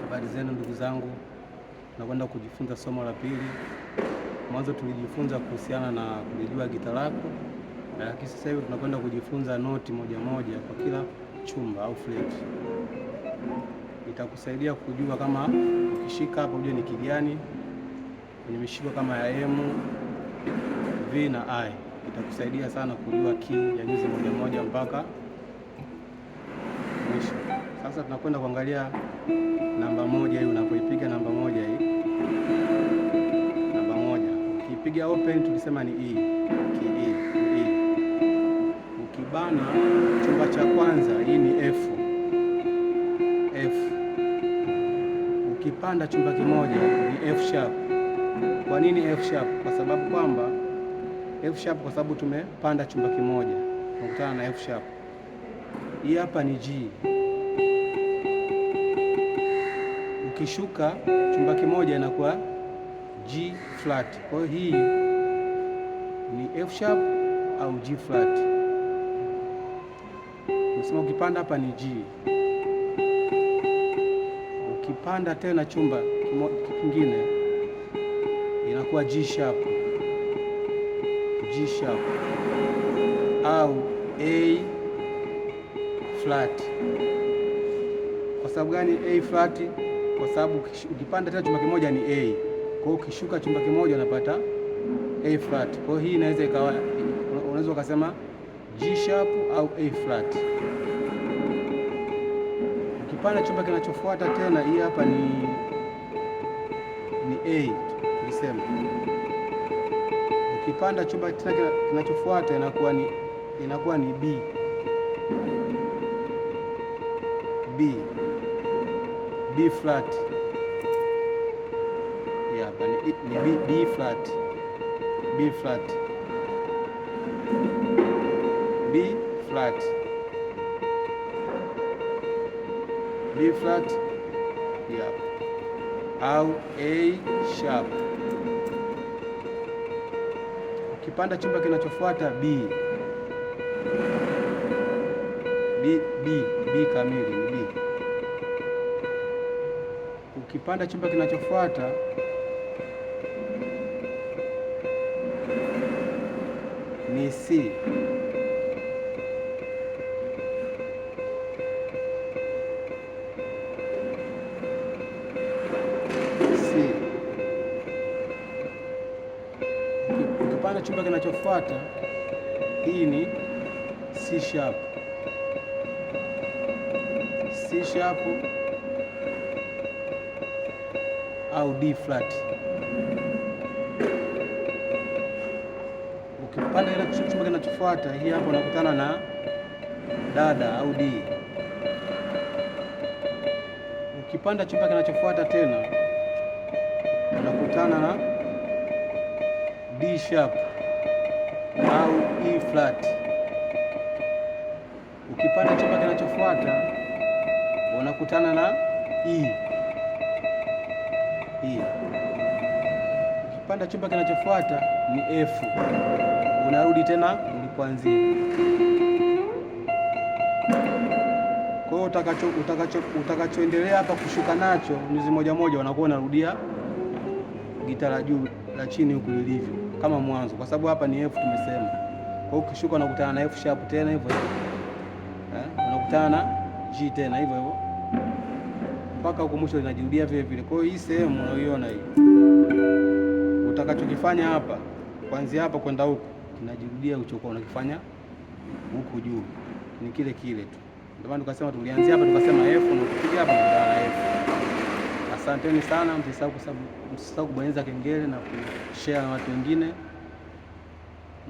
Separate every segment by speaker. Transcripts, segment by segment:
Speaker 1: Habari zenu ndugu zangu, tunakwenda kujifunza somo la pili. Mwanzo tulijifunza kuhusiana na kulijua gita lako, lakini sasa hivi tunakwenda kujifunza noti moja moja kwa kila chumba au fret. Itakusaidia kujua kama ukishika hapa ujue ni kigani kwenye mishiko kama ya M, V na I. Itakusaidia sana kujua key ya nyuzi moja moja mpaka mwisho. Sasa tunakwenda kuangalia namba moja hii. Unapoipiga namba moja hii, namba moja ukipiga open tulisema ni E, key E, ni E. Ukibana chumba cha kwanza hii ni F, F. Ukipanda chumba kimoja ni F sharp. Kwa nini F sharp? Kwa sababu kwamba F sharp, kwa sababu tumepanda chumba kimoja, tunakutana na F sharp. Hii hapa ni G. Ukishuka chumba kimoja inakuwa G flat. Kwa hiyo hii ni F sharp au G flat. Nasema ukipanda hapa ni G. Ukipanda tena chumba kingine inakuwa G sharp, G sharp au A flat. Kwa sababu gani A flat? Kwa sababu ukipanda tena chumba kimoja ni A. Kwa hiyo ukishuka chumba kimoja unapata A flat. Kwa hiyo hii inaweza ikawa, unaweza ukasema G sharp au A flat. Ukipanda chumba kinachofuata tena, hii hapa ni A tulisema. Ukipanda chumba tena kinachofuata inakuwa ni B, B, B flat. Hii hapa ni B, B flat, B flat, B flat, B flat hii hapa au A sharp. Ukipanda chumba kinachofuata B, B, B, B kamili ni B. Ukipanda chumba kinachofuata ni C. C. Ukipanda chumba kinachofuata hii ni C sharp. C sharp au D flat. Ukipanda ile chumba kinachofuata hii hapa unakutana na dada au D. Ukipanda chumba kinachofuata tena unakutana na D sharp au E flat. Ukipanda chumba kinachofuata unakutana na E. E. Ukipanda chumba kinachofuata ni F. Unarudi tena ulipoanzia. Kwa hiyo utakachoendelea hapa kushuka nacho nyuzi moja moja, unakuwa unarudia gita la juu la chini huku lilivyo kama mwanzo, kwa sababu hapa ni F tumesema. Kwa hiyo ukishuka unakutana na F sharp tena hivyo hivyo, unakutana na G tena hivyo hivyo mpaka huko mwisho linajirudia vile vile. Kwa hiyo hii sehemu unaoiona hii, utakachokifanya hapa kuanzia hapa kwenda huku kinajirudia ulichokuwa unakifanya huku juu, ni kile kile tu. Ndio maana tukasema tulianzia hapa tukasema F na ukipiga hapa unakutana na F. Asanteni sana, msisahau kubonyeza kengele na kushare na watu wengine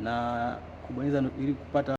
Speaker 1: na kubonyeza ili kupata